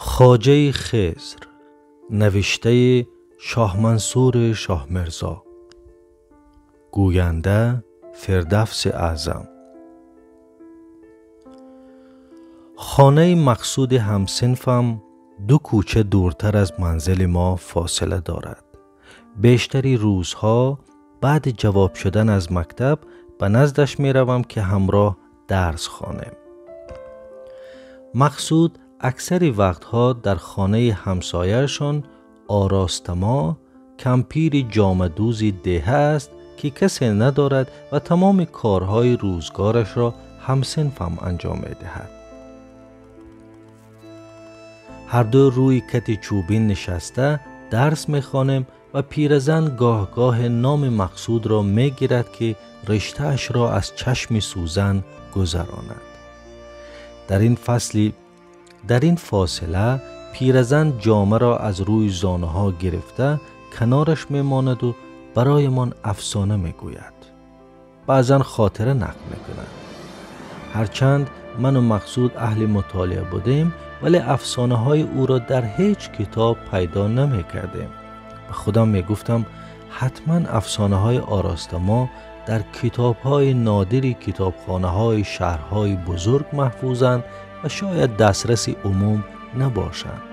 Хоҷаи Хизр, навиштаи Шоҳмансур Шоҳмирзо, гӯянда Фирдавси Аъзам. Хонаи мақсуди ҳамсинфам ду кӯча дуртар аз манзили мо фосила дорад. Бештари рӯзҳо баъди ҷавоб шудан аз мактаб ба наздаш меравам, ки ҳамроҳ дарс хонем. Мақсуд аксари вақтҳо дар хонаи ҳамсояашон Оростамо, кампири ҷомадӯзи деҳа аст, ки касе надорад ва тамоми корҳои рӯзгорашро ҳамсинфам анҷом медиҳад. Ҳарду рӯи кати чӯбин нишаста дарс мехонем ва пиразан гоҳ-гоҳе номи мақсудро мегирад, ки риштаашро аз чашми сӯзан гузаронад. Дар ин фосила пиразан ҷомаро аз рӯи зонуҳо гирифта канораш мемонаду бароямон афсона мегӯяд. Баъзан хотира нақл мекунад. Ҳарчанд ману Мақсуд аҳли мутолиа будем, вале афсонаҳои ӯро дар ҳеҷ китоб пайдо намекардем. Ба худам мегуфтам, ҳатман афсонаҳои Оростамо дар китобҳои нодири китобхонаҳои шаҳрҳои бузург маҳфузанд ва шояд дастраси умум набошанд.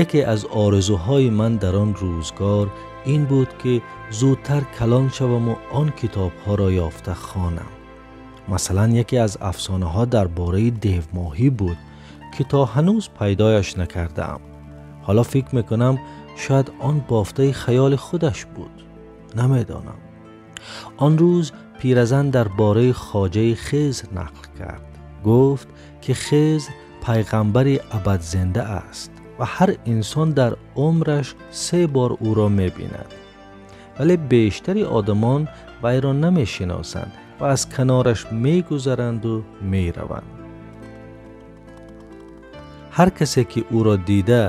Яке аз орзуҳои ман дар он рӯзгор ин буд, ки зудтар калон шавам ва он китобҳоро ёфта хонам. Масалан, яке аз афсонаҳо дар бораи девмоҳӣ буд, ки то ҳанӯз пайдояш накардаам. Ҳоло фикр мекунам, шояд он бофтаи хаёли худаш буд. Намедонам. Он рӯз пиразан дар бораи хоҷаи Хизр нақл кард. Гуфт, ки Хизр пайғамбари абадзинда аст ва ҳар инсон дар умраш 3 бор ӯро мебинад. Вале бештари одамон вайро намешиносанд ва аз канораш мегузаранду мераванд. Ҳар касе ки ӯро дида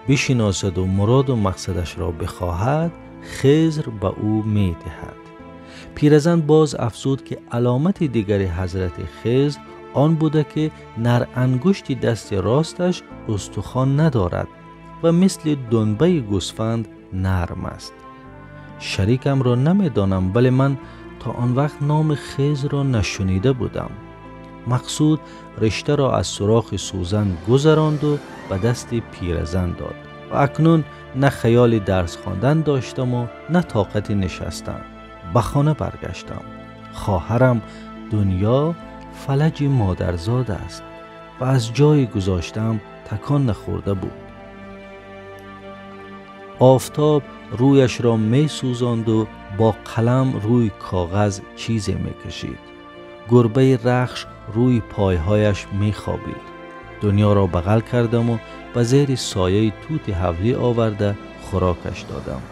бишиносаду муроду мақсадашро бихоҳад, Хизр ба ӯ медиҳад. Пиразан боз афзуд, ки аломати дигари ҳазрати Хизр он буда, ки нарангушти дасти росташ устухон надорад ва мисли дунбаи гӯсфанд нарм аст. Шарикамро намедонам, вале ман то он вақт номи Хизрро нашунида будам. Мақсуд риштаро аз сурохи сӯзан гузаронду ба дасти пиразан дод ва акнун на хаёли дарс хондан доштаму на тоқати нишастан. Ба хона баргаштам. Хоҳарам Дунё фалаҷи модарзод аст ва аз ҷое гузоштам такон нахӯрда буд. Офтоб рӯяшро месӯзонду бо қалам рӯи коғаз чизе мекашид. Гурбаи рахш рӯи пойҳояш мехобид. Дунёро бағал кардаму ба зери сояи тути ҳавлӣ оварда хӯрокаш додам.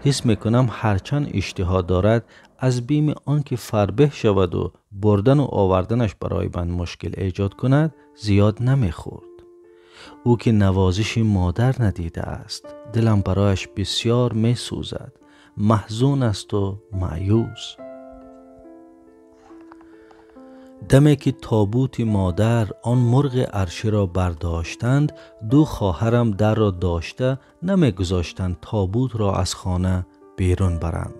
Ҳис мекунам, ҳарчанд иштиҳо дорад, аз бими он ки фарбеҳ шаваду бурдану оварданаш барои ман мушкил эҷод кунад, зиёд намехӯрд. Ӯ ки навозиши модар надидааст, дилам барояш бисёр месӯзад. Маҳзун асту маъюс. Даме ки тобути модар он мурғи арширо бардоштанд, ду хоҳарам дарро дошта намегузоштанд тобутро аз хона берун баранд.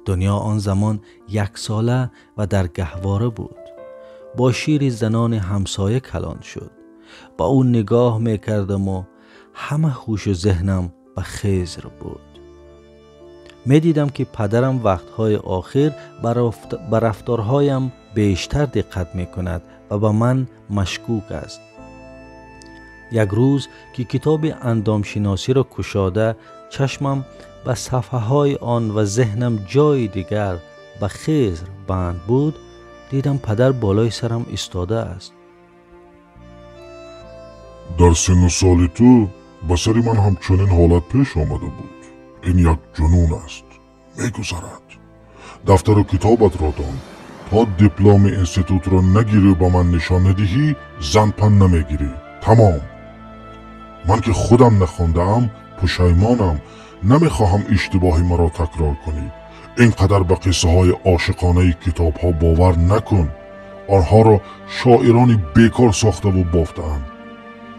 Дунё он замон 1 сола ва дар гаҳвора буд. Бо шири занони ҳамсоя калон шуд. Ба ӯ нигоҳ мекардаму ҳама ҳушу зеҳнам ба Хизр буд. Медидам, ки падарам вақтҳои охир ба рафторҳоям бештар диққат мекунад ва ба ман машкук аст. Як рӯз, ки китоби андомшиносиро кушода, чашмам ба сафҳаҳои он ва зеҳнам ҷои дигар ба Хизр банд буд, дидам падар болои сарам истодааст. Дар синну соли ту ба сари ман ҳам чунин ҳолат пеш омада буд. Ин як ҷунун аст, мегузарад. Дафтару китобатро дон. То дипломи институтро нагирӣ, ба ман нишон надиҳӣ, занпан намегирӣ. Тамом. Ман ки худам нахондаам, пушаймонам. Намехоҳам иштибоҳи маро такрор кунӣ. Ин қадар ба қиссаҳои ошиқонаи китобҳо бовар накун. Онҳоро шоирони бекор сохтаву бофтаанд.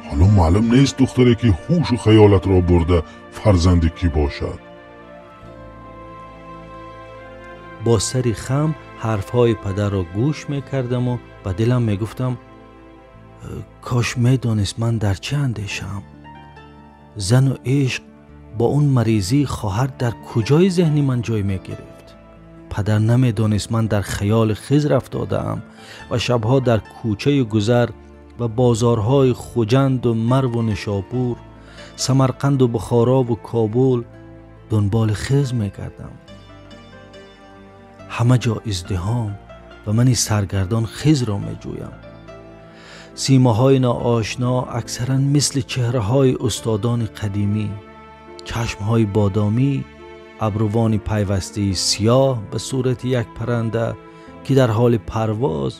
Ҳоло маълум нест духтаре ки ҳушу хаёлатро бурда фарзанди кӣ бошад. Бо сари хам ҳарфҳои падарро гӯш мекардаму ба дилам мегуфтам: кош медонист ман дар чӣ андешаам. Зану ишқ бо он маризии хоҳар дар куҷои зеҳни ман ҷой мегирифт? Падар намедонист ман дар хаёли Хизр афтодаам ва шабҳо дар кӯчаю гузар ва бозорҳои Хуҷанду Марву Нишопур, Самарқанду Бухорову Кобул дунболи Хизр мегардам. Ҳама ҷо издиҳом ва мани саргардон Хизрро меҷӯям. Симоҳои ноошно аксаран мисли чеҳраҳои устодони қадимӣ, чашмҳои бодомӣ, абрувони пайвастаи сиёҳ ба сурати як парранда ки дар ҳоли парвоз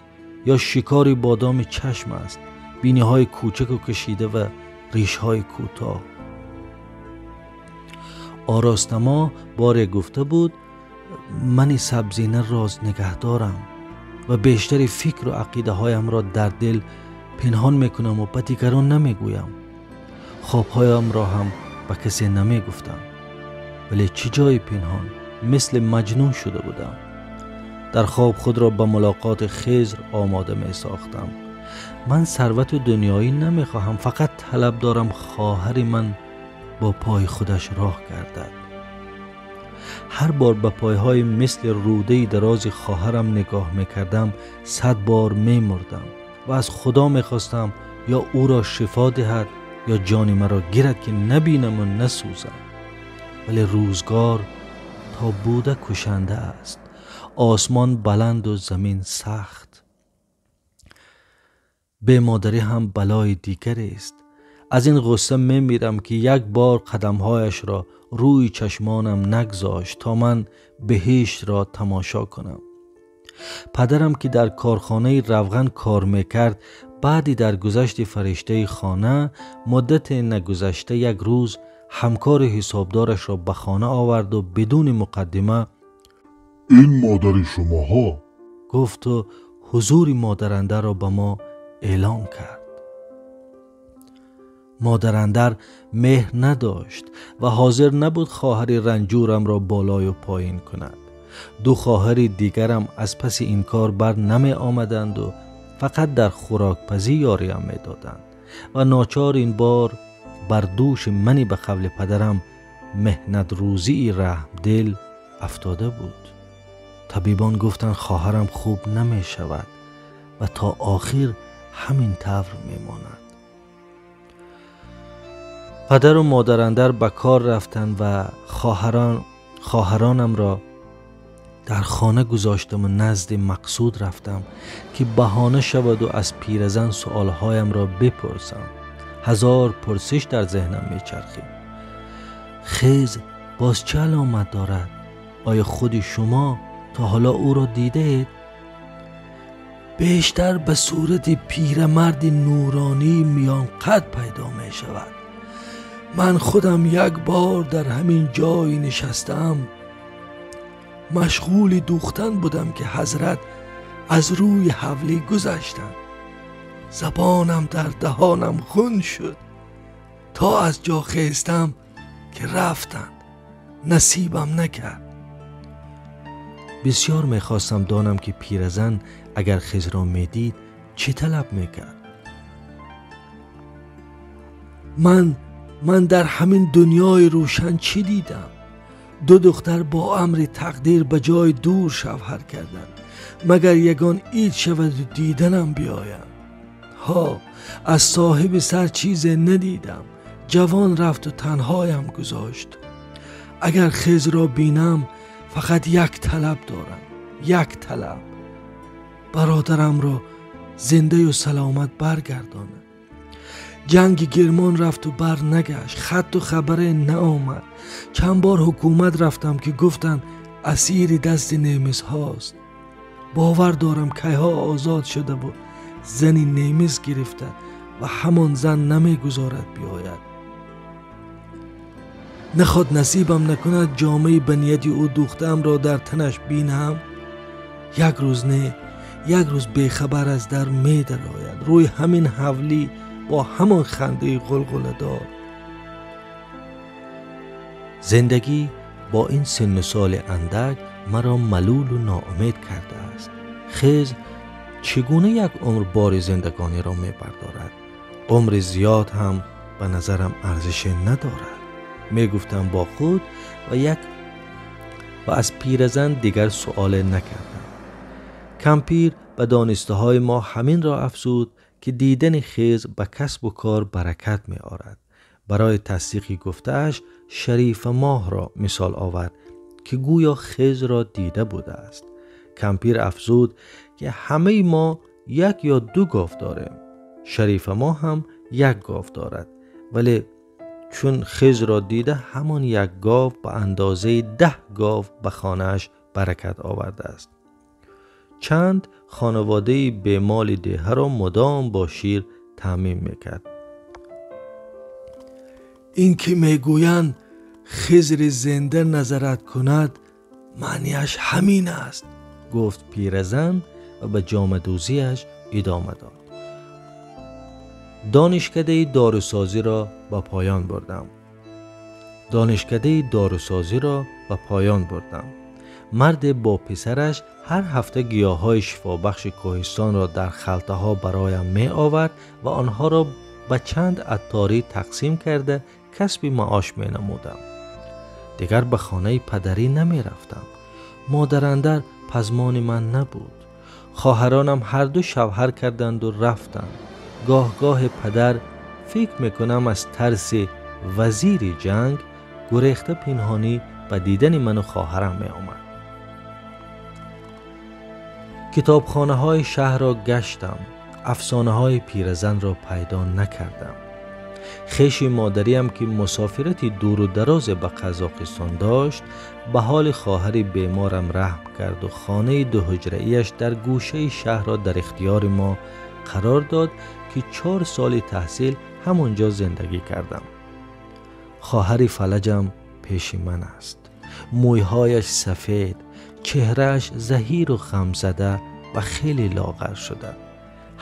ё шикори бодоми чашм аст, биниҳои кӯчаку кашида ва ришҳои кӯтоҳ. Оростамо боре гуфта буд: мани сабзина роз нигаҳдорам ва бештари фикру ақидаҳоямро дар дил пинҳон мекунам ва ба дигарон намегӯям. Хобҳоямро ҳам ба касе намегуфтам. Вале чӣ ҷои пинҳон, мисли маҷнун шуда будам. Дар хоб худро ба мулоқоти Хизр омода месохтам. Ман сарвату дунёӣ намехоҳам, фақат талаб дорам хоҳари ман бо пои худаш роҳ гардад. Ҳар бор ба пойҳои мисли рӯдаи дарози хоҳарам нигоҳ мекардам, 100 бор мемурдам ва аз Худо мехостам ё ӯро шифо диҳад ё ҷони маро гирад ки набинаму насӯзам. Вале рӯзгор то буда кушанда аст. Осмон баланду замин сахт. Бемодарӣ ҳам балои дигарест. Аз ин ғусса мемирам ки як бор қадамҳояшро рӯи чашмонам нагзошт то ман беҳиштро тамошо кунам. Падарам ки дар корхонаи равған кор мекард, баъди даргузашти фариштаи хона муддате нагузашта як рӯз ҳамкори ҳисобдорашро ба хона оварду бидуни муқаддима ин модари шумоҳо гуфту ҳузури модарандарро ба мо эълон кард. Модарандар меҳр надошт ва ҳозир набуд хоҳари ранҷурамро болою поин кунад. Ду хоҳари дигарам аз паси ин кор бар намеомаданду фақат дар хӯрокпазӣ ёриам медоданд ва ночор ин бор бар дӯши мани ба қавли падарам меҳнатрӯзии раҳмдил афтода буд. Табибон гуфтанд хоҳарам хуб намешавад ва то охир ҳамин тавр мемонад. Падару модарандар ба кор рафтанд ва хоҳаронамро дар хона гузоштаму назди Мақсуд рафтам ки баҳона шаваду аз пиразан суолҳоямро бипурсам. 1000 пурсиш дар зеҳнам мечархид. Хизр боз чӣ аломат дорад? Оё худи шумо то ҳоло ӯро дидаед? Бештар ба сурати пирамарди нуронии миёнқад пайдо мешавад. Ман худам як бор дар ҳамин ҷой нишастаам, машғули дӯхтан будам ки ҳазрат аз рӯи ҳавлӣ гузаштанд. Забонам дар даҳонам хун шуд. То аз ҷо хестам ки рафтанд, насибам накард. Бисёр мехостам донам ки пиразан агар Хизрро медид чӣ талаб мекард. Ман дар ҳамин дунёи рӯшан чӣ дидам? Ду духтар бо амри тақдир ба ҷои дур шавҳар карданд, магар ягон ид шаваду диданам биёям. Ҳо, аз соҳиби сар чизе надидам. Ҷавон рафту танҳоям гузошт. Агар Хизрро бинам фақат як талаб дорам, як талаб: бародарамро зиндаю саломат баргардонад. Ҷанги Гирмон рафту бар нагашт, хатту хабаре наомад. Чанд бор ҳукумат рафтам ки гуфтанд асири дасти немисҳост. Бовар дорам кайҳо озод шудаву зани немис гирифта ва ҳамон зан намегузорад биёяд. Наход насибам накунад ҷомаи ба нияти ӯ духтаамро дар танаш бинам. Як рӯз не, Як рӯз бехабар аз дар медарояд, рӯи ҳамин ҳавлӣ бо ҳамон хандаи ғулғуладор. Зиндагӣ бо ин синну соли андак маро малулу ноумед кардааст. Хизр чӣ гуна як умр бори зиндагониро мебардорад? Умри зиёд ҳам ба назарам арзише надорад, мегуфтам бо худ ва аз пиразан дигар суоле накардам. Кампир ба донистаҳои мо ҳаминро афзуд ки дидани хизр ба касбу кор баракат меорад. Барои тасдиқи гуфтааш Шарифа моҳро мисол овард ки гӯё хизрро дида будааст. Кампир афзуд ки ҳамаи мо як ё ду гов дорем. Шарифа моҳ ҳам як гов дорад, вале чун хизрро дида ҳамон як гов ба андозаи 10 гов ба хонааш баракат овардааст. Чанд хонаводаи бемоли деҳаро мудом бо шир таъмин мекард. Ин ки мегӯянд хизри зинда назарат кунад, маънияш ҳамин аст, гуфт пиразан ва ба ҷомадӯзиаш идома дод. Донишкадаи дорусозиро ба поён бурдам. Донишкадаи дорусозиро ба поён бурдам. Марде бо писараш ҳар ҳафта гиёҳҳои шифобахши кӯҳистонро дар халтаҳо бароям меовард ва онҳоро ба чанд атторӣ тақсим карда касби маош менамудам. Дигар ба хонаи падарӣ намерафтам. Модарандар пазмони ман набуд. Хоҳаронам ҳарду шавҳар карданду рафтанд. Гоҳ-гоҳ падар фикр мекунам аз тарси вазири ҷанг гурехта пинҳонӣ ба дидани ману хоҳарам меомад. Китобхонаҳои шаҳрро гаштам. Афсонаҳои пиразанро пайдо накардам. Хеши модариам ки мусофирати дуру дарозе ба Қазоқистон дошт, ба ҳоли хоҳари беморам раҳм карду хонаи дуҳуҷраияш дар гӯшаи шаҳрро дар ихтиёри мо қарор дод ки 4 соли таҳсил ҳамонҷо зиндагӣ кардам. Хоҳари фалаҷам пеши ман аст. Мӯйҳояш сафед, чеҳрааш заҳиру ғамзада ва хеле лоғар шуда.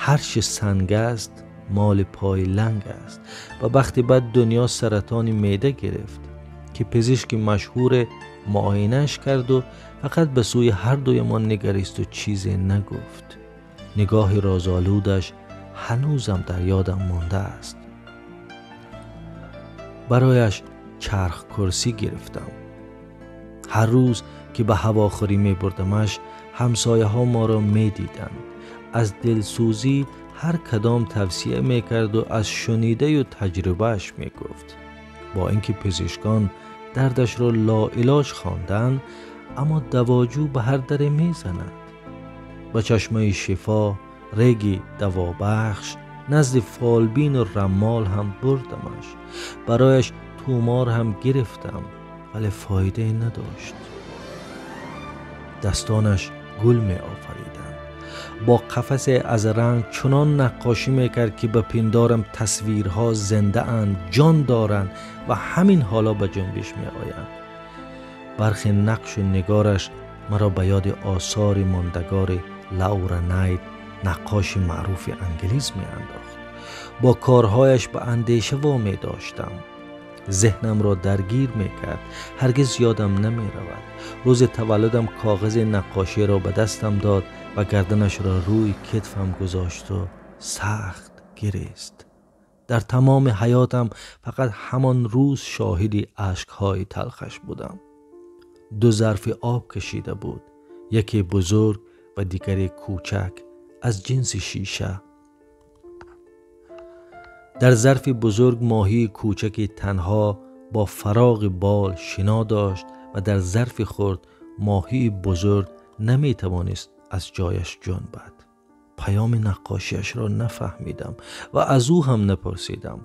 Ҳарчи санг аст, моли пои ланг аст. Ба бахти бад дунё саратони меъда гирифт ки пизишки машҳуре муоинааш карду фақат ба сӯи ҳар дуямон нигаристу чизе нагуфт. Нигоҳи розолудаш ҳанӯзам дар ёдам мондааст. Барояш чарх курсӣ гирифтам. Ҳар рӯз ки ба ҳавохӯрӣ мебурдамаш, ҳамсояҳо моро медиданд. Аз дилсӯзӣ ҳар кадом тавсия мекарду аз шунидаю таҷрибааш мегуфт. Бо ин ки пизишкон дардашро лоилоҷ хонданд, аммо давоҷӯ ба ҳар даре мезанад. Ба чашмаи шифо, реги давобахш, назди фолбину раммол ҳам бурдамаш. Барояш тумор ҳам гирифтам, вале фоидае надошт. Дастонаш гул меофариданд. Бо қафасе аз ранг чунон наққошӣ мекард ки ба пиндорам тасвирҳо зиндаанд, ҷон доранд ва ҳамин ҳоло ба ҷунбиш меоянд. Бархе нақшу нигораш маро ба ёди осори мондагори Лаура Найт, наққоши маъруфи англис, меандохт. Бо корҳояш ба андеша вомедоштам. Зеҳнамро даргир мекард. Ҳаргиз ёдам намеравад. Рӯзи таваллудам коғази наққоширо ба дастам дод ва гарданашро рӯи китфам гузошту сахт гирист. Дар тамоми ҳаётам фақат ҳамон рӯз шоҳиди ашкҳои талхаш будам. 2 зарфи об кашида буд, яке бузург ва дигаре кӯчак аз ҷинси шиша. Дар зарфи бузург моҳии кӯчаки танҳо бо фароғи бол шино дошт ва дар зарфи хурд моҳии бузург наметавонист аз ҷояш ҷунбад. Паёми наққошиашро нафаҳмидам ва аз ӯ ҳам напурсидам.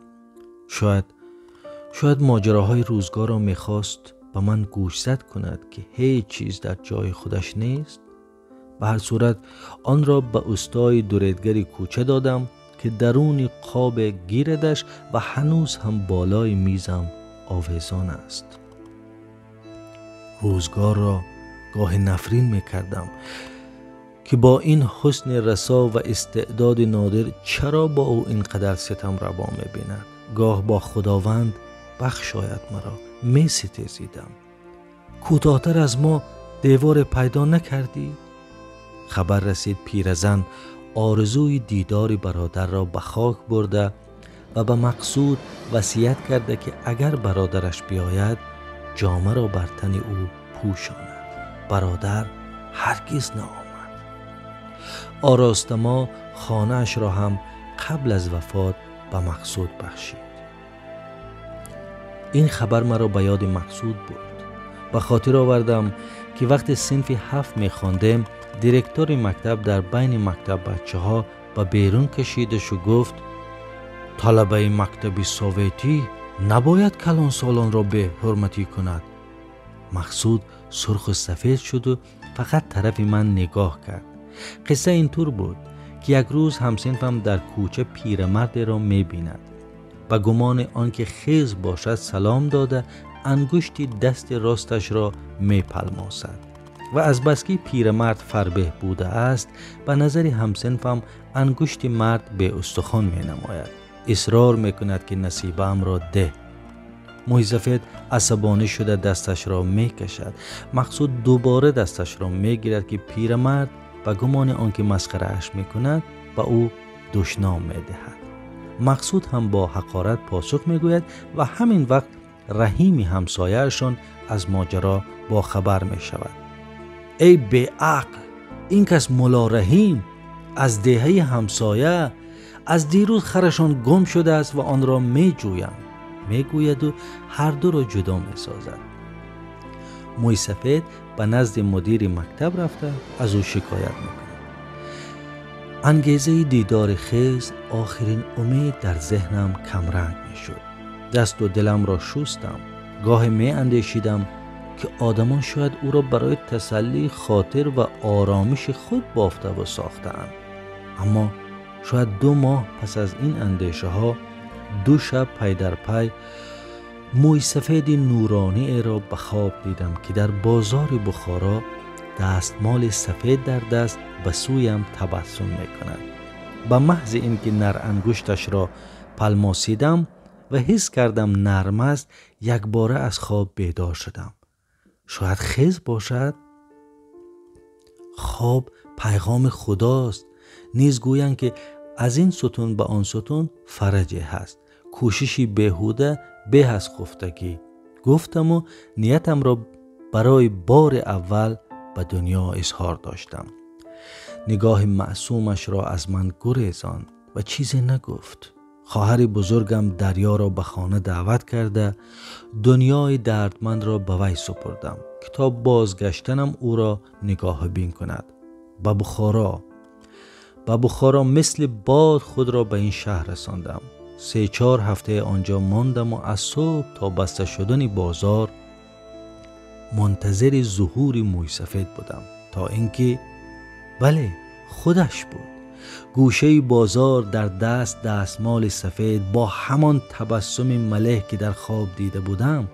Шояд моҷароҳои рӯзгорро мехост ба ман гӯшзад кунад ки ҳеҷ чиз дар ҷои худаш нест. Ба ҳар сурат онро ба устои дуредгари кӯча додам ки даруни қобе гирадаш ва ҳанӯз ҳам болои мизам овезон аст. Рӯзгорро гоҳе нафрин мекардам ки бо ин ҳусни расо ва истеъдоди нодир чаро бо ӯ ин қадар ситам раво мебинад. Гоҳ бо Худованд бахшояд маро, меситезидам. Кӯтоҳтар аз мо деворе пайдо накардӣ? Хабар расид пиразан орзуи дидори бародарро ба хок бурда ва ба Мақсуд васият карда ки агар бародараш биёяд ҷомаро бар тани ӯ пӯшонад. Бародар ҳаргиз наомад. Ороста мо хонаашро ҳам қабл аз вафот ба Мақсуд бахшид. Ин хабар маро ба ёди Мақсуд бурд. Ба хотир овардам ки вақте синфи 7 мехондем, директори мактаб дар байни мактаббачаҳо ба берун кашидашу гуфт: талабаи мактаби советӣ набояд калонсолонро беҳурматӣ кунад. Мақсуд сурху сафед шуду фақат тарафи ман нигоҳ кард. Қисса интур буд ки як рӯз ҳамсинфам дар кӯча пирамардеро мебинад. Ба гумони он ки хез бошад салом дода, ангушти дасти росташро мепалмосад ва азбаски пирамард фарбеҳ будааст, ба назари ҳамсинфам ангушти мард беустухон менамояд. Исрор мекунад ки насибаамро деҳ. Мӯйсафед асабонӣ шуда дасташро мекашад. Мақсуд дубора дасташро мегирад ки пирамард ба гумони он ки масхарааш мекунад, ба ӯ душном медиҳад. Мақсуд ҳам бо ҳақорат посух мегӯяд ва ҳамин вақт Раҳими ҳамсояашон аз моҷаро бохабар мешавад. Эй беақл, ин кас Мулло Раҳим аз деҳаи ҳамсоя аз дирӯз харашон гум шудааст ва онро меҷӯянд, мегӯяду ҳар дуро ҷудо месозад. Мӯйсафед ба назди мудири мактаб рафта аз ӯ шикоят мекунад. Ангезаи дидори хез охирин умед дар зеҳнам камранг мешуд. Дасту диламро шустам. Гоҳе меандешидам ки одамон шояд ӯро барои тасаллии хотир ва оромиши худ бофтаву сохтаанд. Аммо шояд 2 моҳ пас аз ин андешаҳо, 2 шаб пай дар пай мӯйсафеди нурониеро ба хоб дидам ки дар бозори Бухоро дастмоли сафед дар даст ба сӯям табассум мекунад. Ба маҳзи ин ки нарангушташро палмосидам ва ҳис кардам нарм аст, якбора аз хоб бедор шудам. Шояд хез бошад? Хоб пайғоми худост. Низ гӯянд ки аз ин сутун ба он сутун фараҷе ҳаст. Кӯшиши беҳуда беҳ аз хуфтагӣ. Гуфтаму ниятамро барои бори аввал ба дунё изҳор доштам. Нигоҳи маъсумашро аз ман гурезонд ва чизе нагуфт. Хоҳари бузургам Дарёро ба хона даъват карда, дунёи дардмандро ба вай супурдам ки то бозгаштанам ӯро нигоҳубин кунад. Ба Бухоро мисли бод худро ба ин шаҳр расондам. 3-4 ҳафтаи онҷо мондаму аз субҳ то баста шудани бозор мунтазири зуҳури мӯйсафед будам, то инки бале, худаш буд. Гӯшаи бозор дар даст дастмоли сафед бо ҳамон табассуми малеҳ ки дар хоб дида будам.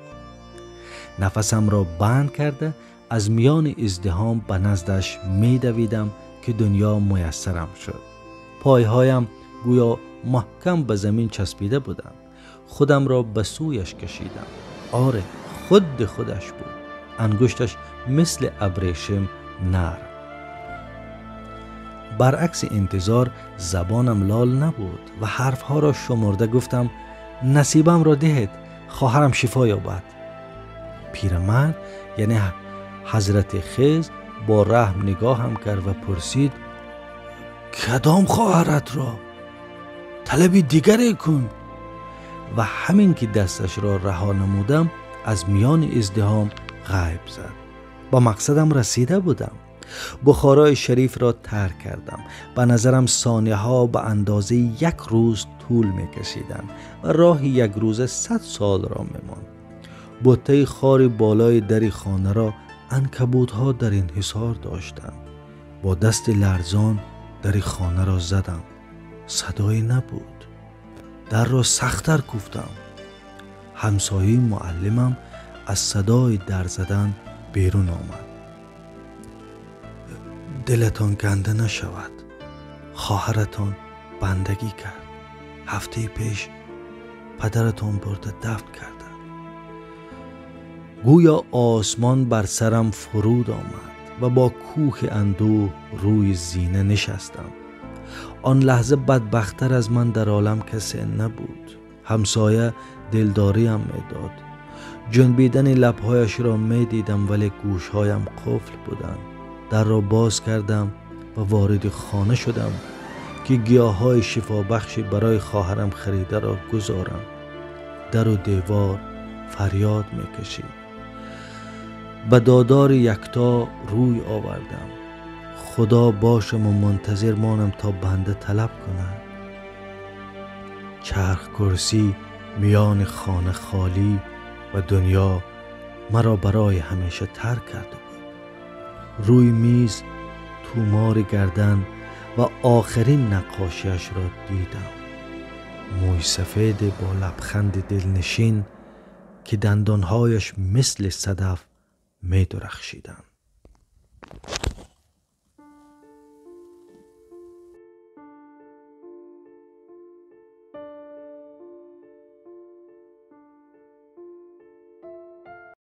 Нафасамро банд карда аз миёни издиҳом ба наздаш медавидам ки дунё муяссарам шуд. Пойҳоям гӯё маҳкам ба замин часпида буданд. Худамро ба сӯяш кашидам. Оре, худи худаш буд. Ангушташ мисли абрешим нарм. Баръакси интизор забонам лол набуд ва ҳарфҳоро шумурда гуфтам: насибамро диҳед, хоҳарам шифо ёбад. Пирамард, яъне ҳазрати Хез, бо раҳм нигоҳам кард ва пурсид: кадом хоҳаратро? Талаби дигаре кун. Ва ҳамин ки дасташро раҳо намудам, аз миёни издиҳом ғайб зад. Ба мақсадам расида будам. Бухорои шарифро тарк кардам. Ба назарам сонияҳо ба андозаи 1 рӯз тӯл мекашиданд ва роҳи 1 рӯза 100 солро мемонд. Буттаи хори болои дари хонаро анкабутҳо дар инҳисор доштанд. Бо дасти ларзон дари хонаро задам. Садое набуд. Дарро сахттар кӯфтам. Ҳамсояи муаллимам аз садои дар задан берун омад. Дилатон ганда нашавад. Хоҳаратон бандагӣ кард. Ҳафтаи пеш падаратон бурда дафн карданд. Гӯё осмон бар сарам фуруд омад ва бо кӯҳи андӯҳ рӯи зина нишастам. Он лаҳза бадбахттар аз ман дар олам касе набуд. Ҳамсоя дилдориам медод. Ҷунбидани лабҳояшро медидам, вале гӯшҳоям қуфл буданд. Дарро боз кардам ва вориди хона шудам ки гиёҳҳои шифобахши барои хоҳарам харидаро гузорам. Дару девор фарёд мекашид. Ба додори якто рӯй овардам. Худо бошам ва мунтазир монам то банда талаб кунад. Чарх курсӣ миёни хона холӣ ва дунё маро барои ҳамеша тарк карда буд. Рӯи миз тумори гардан ва охирин наққошиашро дидам. Мӯи сафеде бо лабханди дилнишин ки дандонҳояш мисли садаф медурахшиданд.